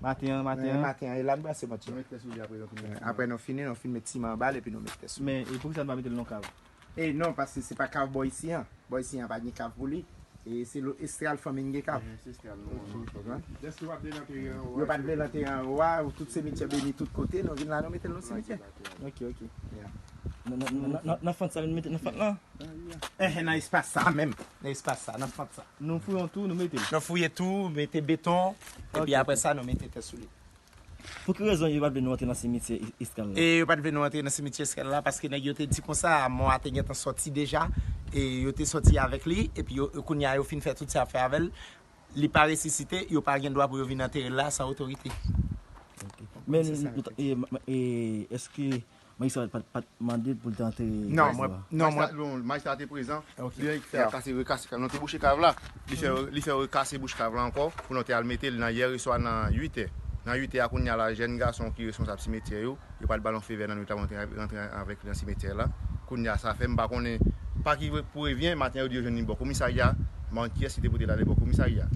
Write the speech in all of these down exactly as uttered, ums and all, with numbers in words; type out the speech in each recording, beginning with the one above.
Maten an, maten an. Maten an, e la n brase match la. Apre nou fini, nou fin met siman anba l epi nou met tè sou li. Men, e poukisa nou pa mete l nan kav? E non, paske se pa kav bò isi an. Bò isi an pa gen kav pou li. E se lo Estral fanmi n gen kav. Konprann? Yo pa t vle l antere anwo a, tout simityè beni tout kote, nou vin la nou mete l nan simityè. Ok, ok. Nan fant sa, nou mete nan fant lan? Enhen, nan espas sa menm. Nan espas sa, nan fant sa. Nou fouye yon tou, nou mete l. Nou fouye tou, mete beton, epi apre sa, nou mete tè sou li. Pou ki rezon yo pa t vle nou antre nan simityè Estral la? E yo pa t vle nou antre nan simityè Estral la, paske nèg yo te di konsa, mò a te gentan sòti deja, e yo te sòti avèk li, epi yo, kounye a yo fin fè tout sa yo ap fè avè l, li pa resisite, yo pa gen dwa pou yo vin antere l la san otorite. Men, èske Majistra pa t mande l pou l te antre. Non, mwen, non, mwen. Majistra te prezan. Li fè kase, rekase kav. Nou te bouche kav la. Li fè, li fè rekase bouch kav la ankò pou nou te al mete l nan yè oswa nan uit è. Nan uit è a, kounye a la, jèn gason ki responsab simetyè yo, yo pa t ba l yon fevè nan nou ta rantre, rantre avèk li nan simetyè la. Kounye a, sa fè m pa konnen pa ki pou revyen. Maten yo di yo jwenn li bò komisarya. Mwen kiyès ki te pote l ale bò komisarya?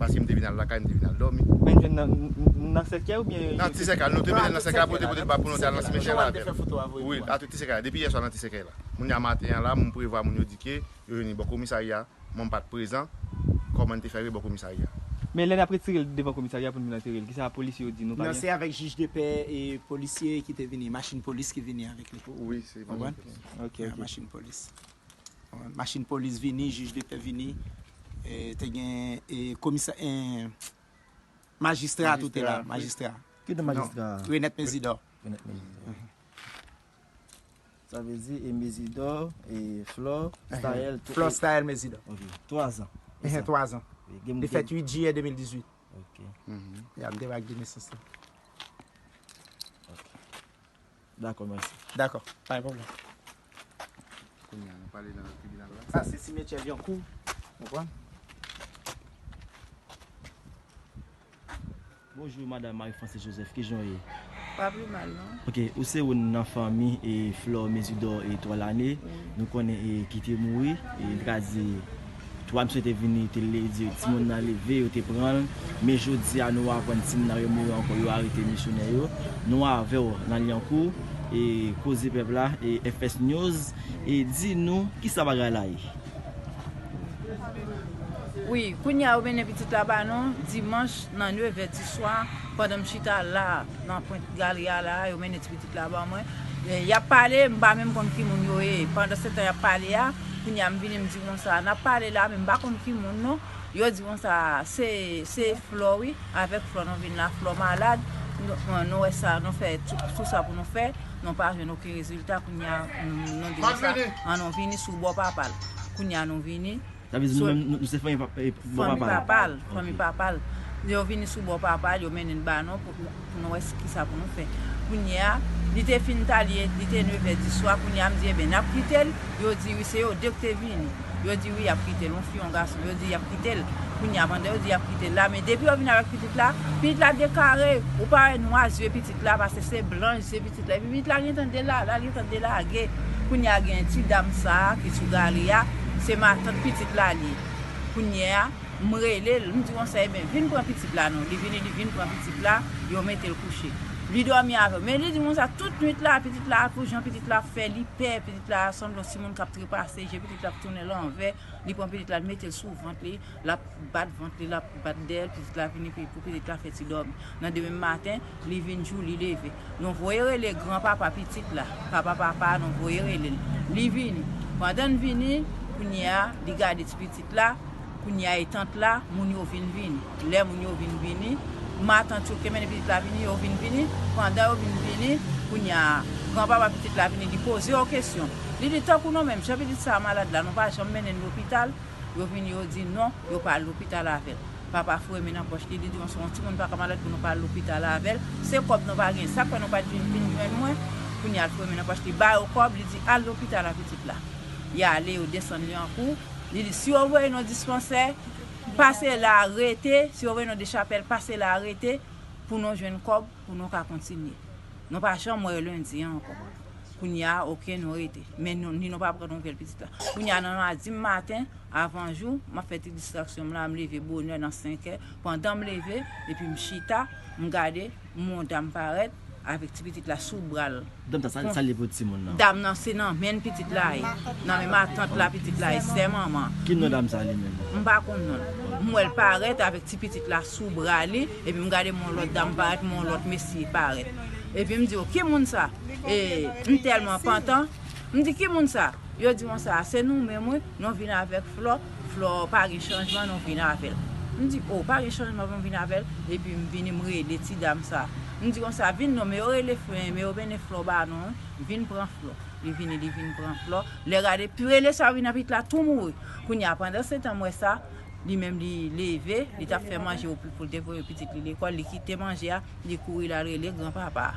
Paske m te vin al lakay, m te vin al dòmi. Men jwenn nan, nan sèkèy oubyen? Nan ti sèkèy, nou te mete l nan sèkèy pou te pote l ba pou nou te al nan simetyè la avè l. Wi, a tout ti sèkèy la. Depi yè swa nan ti sèkèy la. Kounye a maten an la, m prevwa moun yo di ke yo jwenn li bò komisarya. Mwen m pa t prezan. Kòman n te fè rive bò komisarya? Men lè n ap retire l devan komisarya pou n vin antere l, kisa polisye yo di nou pa gen? Non, se avèk jij de pè e polisye ki te vini, machin polis ki vini avèk li. Wi, se machin polis. Ok, ok. Machin polis. Machin polis vini, jij de pè vini, e, te gen, e, komisa, e, majistra tou te la, majistra. Ki non majistra? Renèt Mezidò. Renèt Mezidò. Sa vle di, e Mezidò, e Flò, Staël, Flò, Staël, Mezidò. Ok. Twa zan. Twa zan. Li fèt uit jiyè de mil dizuit. Ok. Ya, m te pa ak de nesans la. Ok. Dakò, mèsi. Dakò, pa gen pwoblèm. Kounye a, nou pale nan tribinal la. Sa se simetyè Lyankou, konprann? Bonjou, madanm Marie Francis Joseph, kijan w ye? Pa pi mal, non. Ok, ou se youn nan fanmi e Flò Mezidò e Twa Lane. Wi. Nou konnen e ki te mouri, e li ka di Twa misye te vini, te le-, di timoun nan leve, yo te pran l. Men jodi a, nou aprann timoun nan remouri ankò, yo arete misyonè yo. Nou avè w nan Lyankou, e Koze Pèp la, e F S News, e di nou, kisa bagay la ye? Wi, kounye a, yo mennen pitit la ba nou, dimanch, nan nevè di swa, pandan m chita la, nan pwent galri a la, yo mennen ti pitit la ba mwen. E, y ap pale, m pa menm konn ki moun yo ye. Pandan se tan y ap pale a, kounye a m vini, m di konsa, n ap pale la, men m pa konn ki moun non. Yo di konsa, se, se Flò wi, avèk Flò nou vin la, Flò malad. Nou, nou wè sa, nou fè tou, tou sa pou nou fè, nou pa jwenn okenn rezilta, kounye a, nou, nou di konsa, an nou vini sou bò papa l. Kounye a nou vini. Sa vle di nou menm, nou, nou se fanmi pa, e, bò papa l. Fanmi papa l, fanmi papa l. Yo vini sou bò papa l, yo mennen l ba nou pou, pou nou wè s-, kisa pou nou fè. Kounye a, li te fin talye, li te nevè di swa, kounye a m di, enben, n ap kite l. Yo di, wi, se yo de k te vini. Yo di, wi, y ap kite l, yon fi, yon gason. Yo di, y ap kite l. Kounye a, pandan yo di y ap kite l la, men depi yo vin avèk pitit la, pitit la dekare, ou pa wè nwa zye pitit la, paske se blan zye pitit la. Epi pitit la gentan dela-, la gentan delage. Kounye a gen ti dam sa a ki sou galri a, se matant pitit la li ye. Kounye a, m rele l, m di konsa, enben, vin pran pitit la non. Li vini, li vin pran pitit la, yo mete l kouche. Li dòmi avè l. Men li di konsa, tout nwit la, pitit la, pou jan pitit la fè, li pè, pitit la sanble yon timoun k ap trepase, je pitit la ap tounen lanvè, li pran pitit la, li mete l sou vant li, l ap bat vant li, l ap bat dèyè l, pitit la vini pou, pou pitit la fè ti dòmi. Nan demen maten, li vin jou, li leve. Nou voye rele granpapa pitit la, papa papa, nou voye rele l. Li vini. Pandan l vini, kounye a, li gade ti pitit la, kounye a e tant la, moun yo vin vini. Lè moun yo vin vini, matant yo ki te mennen pitit la vini, yo vin vini. Pandan yo vin vini, kounye a, granpapa pitit la vini, li poze yo kesyon. Li di, tankou nou menm, jan pitit sa a malad la, nou pa janm mennen l lopital. Yo vini, yo di non, yo pral lopital avè l. Papa foure men nan pòch li, li di, "Yon, se yon timoun pa ka malad pou nou pral lopital avè l. Se kòb nou pa gen, sa k fè nou pa t vin, vin jwenn mwen?" Kounye a, l foure men nan pòch li, ba yo kòb, li di, "Al lopital a pitit la." Y ale, yo desann li an kou. Li di, "Si yo voye nou dispansè, pase la, rete. Si yo voye nou Dechapèl, pase la, rete, pou nou jwenn kòb, pou nou ka kontinye." Nou pa janm wè lendi an ankò. Kounye a, oke, nou rete. Men nou, ni nou pa pran nouvèl pitit la. Kounye a, nan madi maten, avan jou, m ap fè ti distraksyon m la, m leve bonè nan senkè. Pandan m leve, epi m chita, m gade, m wè yon dam parèt avèk ti pitit la sou bra l. Dam sa, sa, sa li pou timoun nan? Dam nan, se nan men pitit la ye. Nan men matant la, pitit la ye, sè manman. Ki non dam sa li menm? M pa konn non l. M wè l parèt avèk ti pitit la sou bra li, epi m gade m wè yon lòt dam parèt, m wè yon lòt mesye parèt. Epi m di, "O, ki moun sa?" E, m tèlman pantan, m di, "Ki moun sa?" Yo di konsa, "Se nou menm, wi, nou vin avèk Flò, Flò pa gen chanjman, nou vin avè l." M di, "O, pa gen chanjman, nou vin avè l." Epi m vini, m rele ti dam sa. M di konsa, "Vin non, men yo rele Flò, men yo mennen Flò ba nou, wi. Vin pran Flò." Li vini, li vin pran Flò. Lè gade, pi rele sa, vin nan pitit la tou mouri. Kounye a, pandan se tan, m wè sa, li menm li leve, li t ap fè manje pou, pou l te voye pitit li lekòl, li kite manje a, li kouri l al rele granpapa a.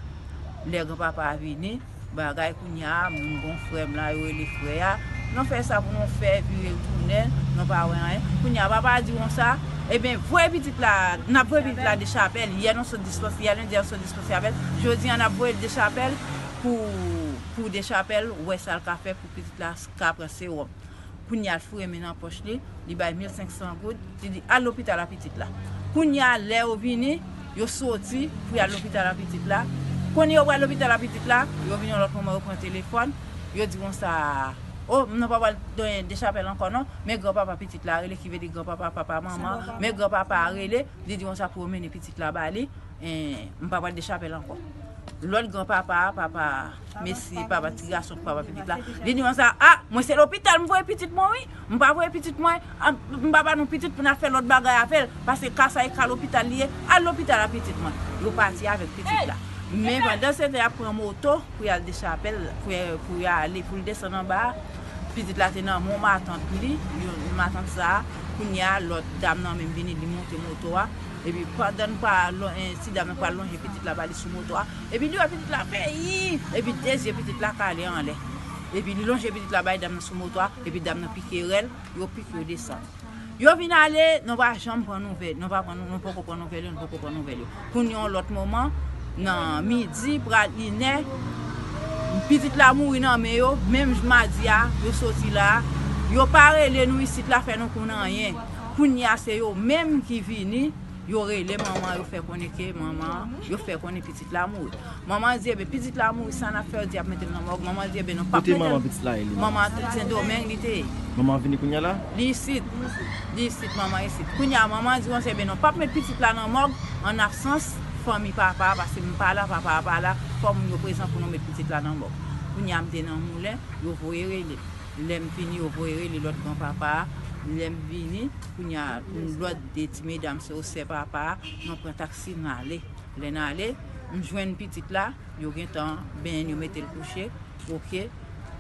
Lè granpapa a vini, bagay kounye a, moun gon frè m la, yo rele frè a. Nou fè sa pou nou fè, vire l tounen, nou pa wè anyen. Kounye a, papa a di konsa, "Ebyen, voye pitit la, n ap voye pitit la Dechapèl. Yè nou sot dispansè, yè lendi a nou sot dispansè avè l. Jodi a, n ap voye l Dechapèl pou, pou Dechapèl, wè sa l ka fè pou pitit la ka pran sewòm." Kounye a, l foure men nan pòch li, li bay mil senk san goud, li di, "Al lopital a pitit la." Kounye a, lè yo vini, yo soti pou y al lopital a pitit la. Kounye yo pral lopital a pitit la, yo vini yon lòt moman, yo pran telefòn, yo di konsa, "O, nou pa pral Dechapèl ankò non, men granpapa pitit la rele," ki vle di granpapa, papa, manman, men granpapa a rele, li di konsa pou yo mennen pitit la ba li, eh, "M pa pral Dechapèl ankò." Lòt granpapa a, papa mesye, papa ti gason, papa pitit la, li di konsa, "A, mwen se lopital m voye pitit mwen, wi. M pa voye pitit mwen, a, m pa ba nou pitit pou n al fè lòt bagay avè l, paske ka sa e ka lopital li ye, al lopital a pitit mwen." Yo pati avèk pitit la. Men pandan se tan, y ap pran moto pou y al Dechapèl, pou y, pou y ale, pou l desann anba a. Pitit la te nan men matant li, yon matant sa a. Kounye a, lòt dam nan menm vini, li monte moto a. Epi pandan n pral, eh, ti dam nan pral lonje pitit la ba li sou moto a. Epi li wè pitit la fè yi. Epi de zye pitit la kale anlè. Epi li lonje pitit la bay dam nan sou moto a. Epi dam nan pike rèl, yo pike, yo desann. Yo vin ale, nou pa janm pran nouvèl, nou pa pran, nou poko pran nouvèl yo, nou poko pran nouvèl yo. Kounye a yon lòt moman, nan midi, pral inè, pitit la mouri nan men yo, menm madi a, yo soti la, yo pa rele nou isit la, fè nou konn anyen. Kounye a, se yo menm ki vini, yo rele manman, yo fè konnen ke manman, yo fè konnen pitit la mouri. Manman di, "Ebyen, pitit la mouri, sa n ap fè?" Yo di, "Y ap mete l nan mòg." Manman di, "Ebyen, nou p ap mete l." Kote manman pitit la ye, li menm? Manman t-, Sendomeng, li te ye. Manman vini kounye a la? Li isit. Li isit, manman isit. Kounye a, manman di konsa, "Ebyen, nou p ap met pitit la nan mòg an absans fanmi papa a, paske m pa la, papa a pa la, fò moun yo prezan pou nou met pitit la nan mòg." Kounye a, m te nan moulen, yo voye rele. Lè m vini, yo voye rele lòt granpapa a. Lè m vini, kounye a, lòt de ti medam, se yo sè papa a, nou pran taksi, n ale. Lè n ale, m jwenn pitit la, yo gentan benyen l, yo mete l kouche. Oke.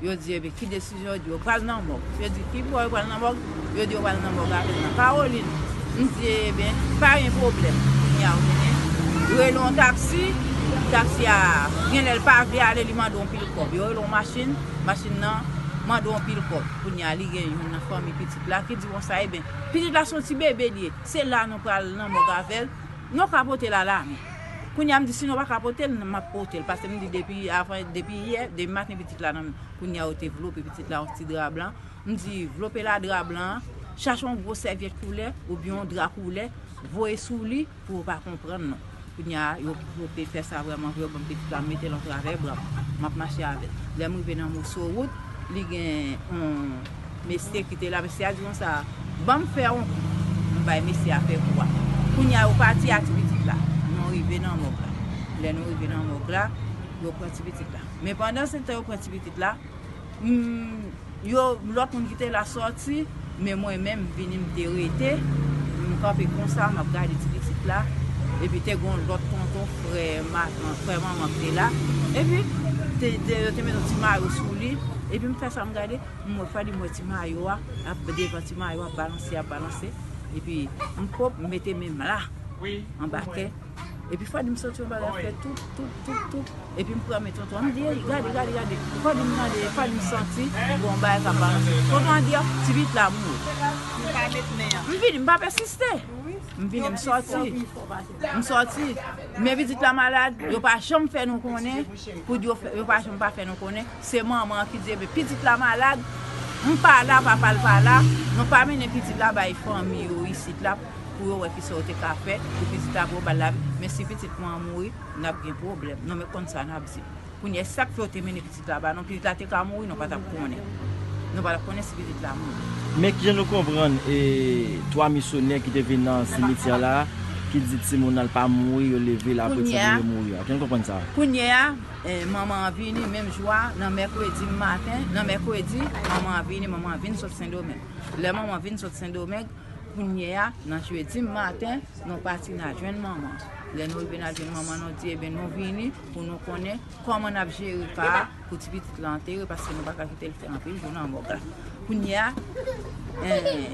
Yo di, "Ebyen, ki desizyon?" Yo di, "Yo pral nan mòg." Yo di, "Ki bò yo pral nan mòg?" Yo di, "Yo pral nan mòg avè l nan Kawolin." M di, "Ebyen, pa gen pwoblèm." Kounye a, yo vini, rele yon taksi, taksi a, gen lè l pa vle ale, li mande yon pil kòb. Yo rele yon machin, machin nan mande yon pil kòb. Kounye a, li gen youn nan fanmi pitit la ki di konsa, "Ebyen, pitit la se yon ti bebe li ye. Se la nou pral nan mòg avè l. Nou ka pote l a la menm." Kounye a, m di, "Si nou pa ka pote l, m ap pote l." Paske m di, depi avan, depi yè, depi maten pitit la nan men m. Kounye a, yo te vlope pitit la yon ti dra blan. M di, "Vlope l a dra blan an, chache yon gwo sèvyèt koulè oubyen yon dra koulè, voye sou li pou yo pa konprann nou." Kounye a, yo, yo te fè sa vrèman vre, yo ban m pitit la, m mete l antravè bra m. M ap mache avè l. Lè m rive nan moso wout, li gen yon mesye ki te la, mesye a di konsa, "Ban m fè yon kou." M bay mesye a fè kou a. Kounye a, yo pati a ti pitit la. Nou rive nan mòg la. Lè nou rive nan mòg la, yo pran ti pitit la. Men pandan se tan yo pran ti pitit la, m, yo, lòt moun ki te la sòti, men mwen menm, m vini, m te rete, m kanpe konsa, m ap gade ti pitit la, epi te gen yon lòt tonton, frè ma-, frè manman ki te la, epi te, te, yo te met yon ti mayo sou li, Epi m fè sa, m gade, m wè Fadi, m wè ti mayo a ap devan ti mayo a, ap balanse, ap balanse. Epi m pwòp, m mete men m la, anba tè. Epi Fadi, m santi yon bagay ap fè toup, toup, toup, toup. Epi m pran men tonton an, m di, "Ey, gade, gade, gade." Fadi, m gade, Fadi, m santi yon bagay k ap balanse. Tonton an di, "Ah, ti pitit la mouri." M vini, m pa pèsiste. M vini, m sòti. M sòti. Men pitit la malad, yo pa janm fè nou konnen, pou di yo fè, yo pa janm pa fè nou konnen. Se manman an ki di, "Ebyen, pitit la malad, m pa la, papa l pa la, nou pa mennen pitit la bay fanmi yo isit la, pou yo wè kisa yo te ka fè, pou pitit la, pou yo ba l lavi. Men si pitit mwen an mouri, n ap gen pwoblèm." Non, men konn sa n ap di. Kounye a, sa k fè yo te mennen pitit la ba nou, pitit la te ka mouri, nou pa t ap konnen. Nou pa t ap konnen si pitit la mouri. Men kijan nou konprann, e, twa misyonè ki te vin nan simityè la, ki di timoun nan l pa mouri, yo leve l apre timoun yo mouri a? Kijan nou konprann sa? Kounye a, e, manman an vini menm jou a, nan mèkredi maten, nan mèkredi, manman an vini, manman an vin sot Sendomeng. Lè manman an vin sot Sendomeng, kounye a, nan jedi maten, nou pati, n al jwenn manman. Lè nou rive, n al jwenn manman, nou di, "Ebyen, nou vini pou nou konnen kòman n ap jere ka a pou ti pitit la antere, paske nou pa ka kite l fè anpil jou nan mòg la." Kounye a, eh,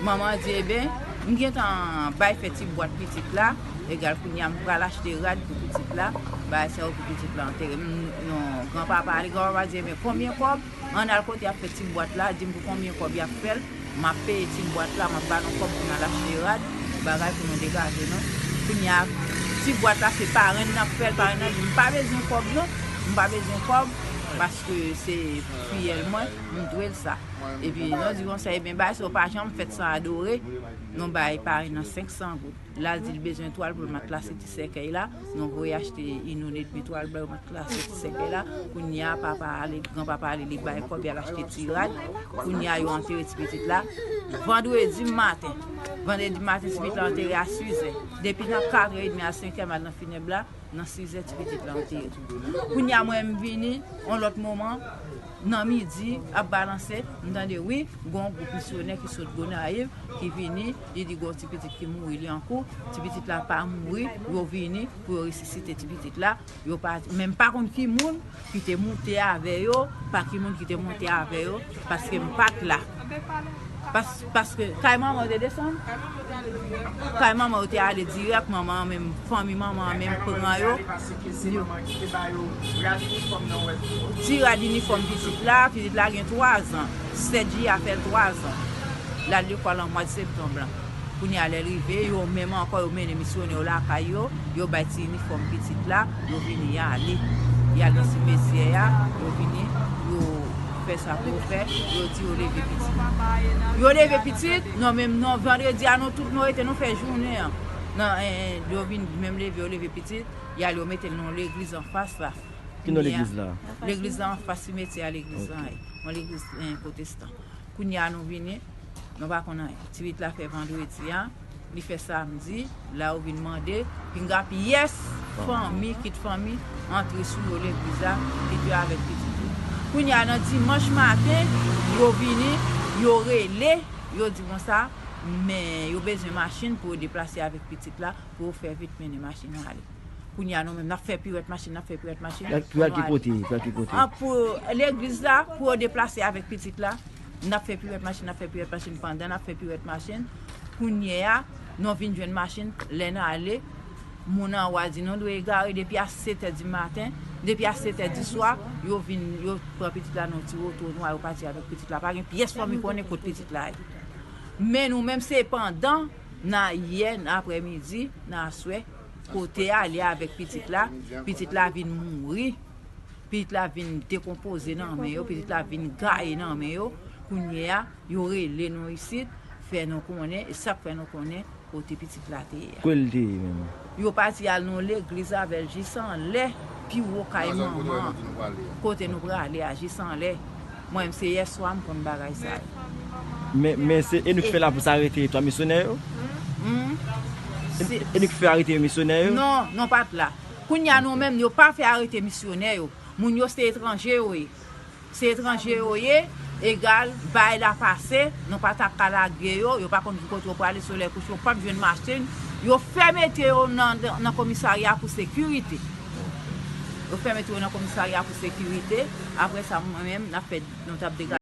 manman an di, "Ebyen, m gentan bay fè ti bwat pitit la, egal kounye a, m pral achte rad pou pitit la, bay sa yo pou pitit la antere." M, non, granpapa ale, granpapa di, "Ebyen, konbyen kòb?" Ann al kote y ap fè ti bwat la, di m pou konbyen kòb y ap fè l. M ap peye ti bwat la, m ap ba nou kòb pou n al achte rad, bagay pou nou degaje nou. Kounye a, ti bwat la se parenn nan k fè l, parenn nan di m pa bezwen kòb non, m pa bezwen kòb, paske se fiyèl mwen, m dwe l sa. Epi nou di konsa, ebyen bagay sa yo pa janm fèt san adore, nou bay parenn nan senk san goud. L al di l bezwen twal pou l matlase ti sèkèy la. Nou voye achte inyon edmi twal ba yo matlase ti sèkèy la. Kounye a, papa ale, granpapa ale, li bay kòb, y al achte ti rad. Kounye a, yo antere ti pitit la. Vandredi maten. Vandredi maten, ti pitit la antere a sizè. Depi nan katrè edmi a senkè, m al nan finèb la. Nan sizè, ti pitit la antere. Kounye a, mwen, m vini, yon lòt moman, nan midi, ap balanse, m tande, wi, gon gwoup misyonè ki sot Gonayiv, ki vini, li di gon ti pitit ki mouri, li an kou, ti pitit la pa mouri, yo vini pou yo resisite ti pitit la, yo pa, men m pa konn ki moun ki te moute avè yo, pa ki moun ki te moute avè yo, paske m pa t la. Pas-, paske kay manman yo te desann. Kay manman yo te ale dirèk, manman an menm, fanmi manman an menm pran yo. Ti rad inifòm pitit la, pitit la gen twa zan. Sèt jiyè a fè l twa zan. L al lekòl an mwa septanm lan. Kounye a lè l rive, yo menm ankò, yo mennen misyonè yo lakay yo, yo bay ti inifòm pitit la, yo vini, y ale. Y al nan simetyè a, yo vini, yo fè sa pou yo fè, yo di yo leve pitit. Yo leve pitit, non, menm non, vandredi a, nou tout nou rete, nou fè jounen an. Nan, eh, eh, yo vin menm leve, yo leve pitit, y al, yo mete l nan legliz anfas la. Ki non legliz la? Legliz la anfas simetyè a, legliz la, eh, yon legliz, eh, pwotestan. Kounye a nou vini, nou pa konn anyen. Ti pitit la fè vandredi a, li fè samdi, la yo vin mande, pinga pyès fanmi, kit fanmi, antre sou yo legliz la, kit yo avèk pitit yo. Kounye a nan dimanch maten, yo vini, yo rele, yo di konsa, men yo bezwen machin pou yo deplase avèk pitit la, pou yo fè vit mennen machin nan ale. Kounye a nou menm, n ap fè piwèt machin, n ap fè piwèt machin. Piwèt ki kote? Piwèt ki kote? An, pou legliz la, pou yo deplase avèk pitit la, n ap fè piwèt machin, n ap fè piwèt machin, pandan n ap fè piwèt machin, kounye a, nou vin jwenn machin, lè n ale, moun anwo a di nou dwe egare depi a sèt è di maten, depi a sèt è di swa, yo vin, yo pran pitit la nan ti woto nwa, yo pati avèk pitit la. Pa gen pyès fanmi konnen kot pitit la ye. Men nou menm, se pandan nan yè, nan aprèmidi, nan aswè, kote a, li avèk pitit la, pitit la vin mouri, pitit la vin dekonpoze nan men yo, pitit la vin gaye nan men yo. Kounye a, yo rele nou isit, fè nou konnen, e sa k fè nou konnen kote pitit la te ye a. Kote l te ye menm? Yo pati al nan legliz avè l jis anlè, pi wo kay manman an. Kote nou prale a, jis anlè. Mwen menm, se yèswa m konn bagay sa yo. Men, men se, e nou k fè la pou sa arete twa misyonè yo? Hmm? E, e nou k fè arete misyonè yo? Non, non, pa t la. Kounye a nou menm, yo pa fè arete misyonè yo. Moun yo se etranje yo ye. Se etranje yo ye, egal, bay la pase, nou pa ta ka lage yo, yo pa konn ki kote yo prale, solèy kouche, yo p ap jwenn machin. Yo fè mete yo nan, nan komisarya pou sekirite. Yo fèmen tou yo nan komisarya pou sekirite. Apre sa, mwen menm, n ap fè, nou t ap degaje.